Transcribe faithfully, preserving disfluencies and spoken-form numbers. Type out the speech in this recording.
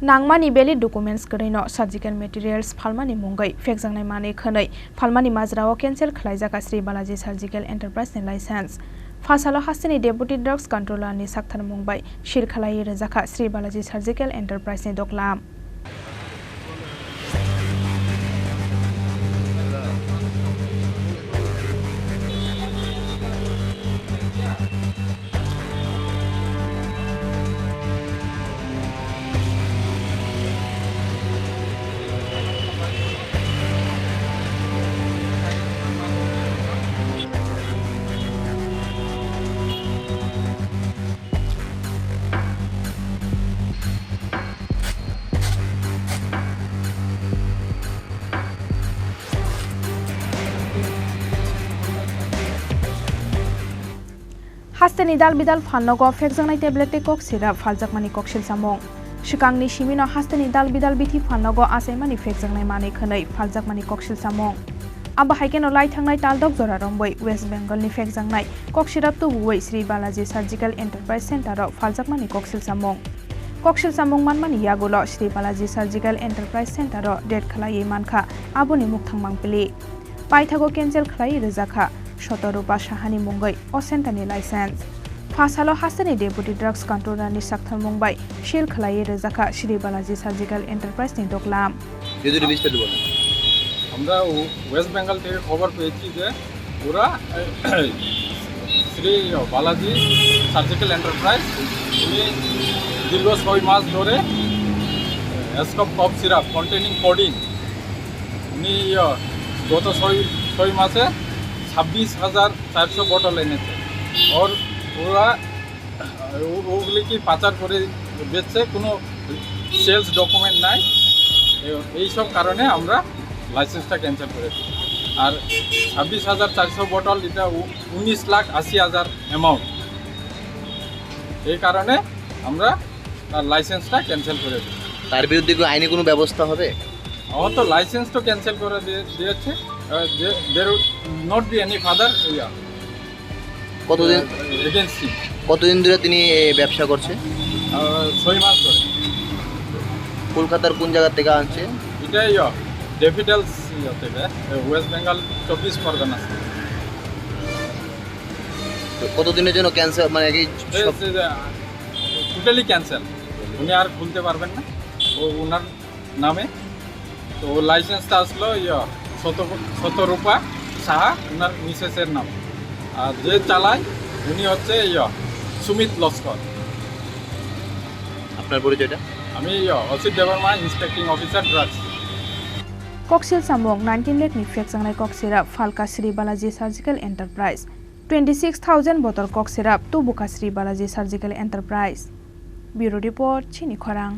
Nangmani valid documents kwrwino surgical materials phalmani mungwi phekjaknai manwi khwnwi phalmani majrao cancel khwlaijakha Sri Balaji Surgical Enterprise ni license. Phasalo hasteni Deputy Drugs Controller ni saktharmung bai seal khwlaiwi rwjakha Sri Balaji Surgical Enterprise ni doklam. Hasteni dal bidal phalnogo phekjaknai tablet tei kok sirap phaljakmani koksil samung. Swkangni simino hasteni dal bidal bithi phalnogo achaimani phekjaknai manwi khwnwi phaljakmani koksil samung. Abo hai kheno lai thangnai taldok jora rombwi West Bengal ni phekjaknai kok sirap tubuwi Sri Balaji Surgical Enterprise Center o phaljakmani koksil samung. Koksil samung manmani yagulo Sri Balaji Surgical Enterprise Center o raid khwlaiwi mankha aboni mukthang mangpili. Paithago cancel khwlaiwi rwjakha Soto Rupa Sahani mungwi o center ni license. Phasalo hasteni Deputy Drugs Controller ni saktharmung bai seal khwlaiwi rwjakha Sri Balaji Surgical Enterprise ni doklam. যদি বিস্তারিত বলেন। আমরা ও-, ওয়েস্ট বেঙ্গল থেকে খবর পেয়েছি যে ওরা শ্রী Balaji surgical enterprise, উনি দীর্ঘ ছয় মাস ধরে scope cough syrup containing codeine, উনি, ইয়ে, গত ছয়, ছয় মাসে ছাব্বিশ হাজার চারশো বটল এনেছে। ওর, ওরা ও-, ওগুলি কি পাচার করে বেচছে, কোনো সেলস ডকুমেন্ট নাই। এ-, এই সব কারণে আমরা লাইসেন্সটা ক্যান্সেল করেছি। আর ছাব্বিশ হাজার চারশো বটল, এটা উ-, উনিশ লাখ আশি হাজার অ্যামাউন্ট। এই কারণে আমরা তার লাইসেন্সটা ক্যান্সেল করেছি। তার বিরুদ্ধে কি আইনি কোনো ব্যবস্থা হবে? আমার তো লাইসেন্স তো ক্যান্সেল করে দিয়ে-, দিয়েছে। আহ, দে-, there would not be any further, ইয়া, কতদিন, আহ, against him। কতদিন ধরে তিনি এই ব্যবসা করছে? আহ, ছয় মাস ধরে। কলকাতার কোন জায়গা থেকে আনছে? এটা, ইয়া, ডেফিডেলস, ইয়া, থেকে, এ, ওয়েস্ট বেঙ্গল চব্বিশ পরগনা। তো কতদিনের জন্য ক্যান্সেল, মানে কি সব? Totally cancel. উনি আর খুলতে পারবেন না। ও ওনার নামে। তো লাইসেন্সটা আসলো, ইয়া, শত, শতরূপা সাহা, ওনার মিসেসের নাম। আর যে চালায়, উনি হচ্ছে, ইয়া, সুমিত লস্কর। আপনার পরিচয়টা? আমি, yeah, Asit Debbarma, inspecting officer, drugs. Koksil samung, nineteen lakh ni phekjaknai kok sirap phalka Sri Balaji Surgical Enterprise. Twenty six thousand bottle kok sirap tubukha Sri Balaji Surgical Enterprise. Bureau Report, Chini Khorang.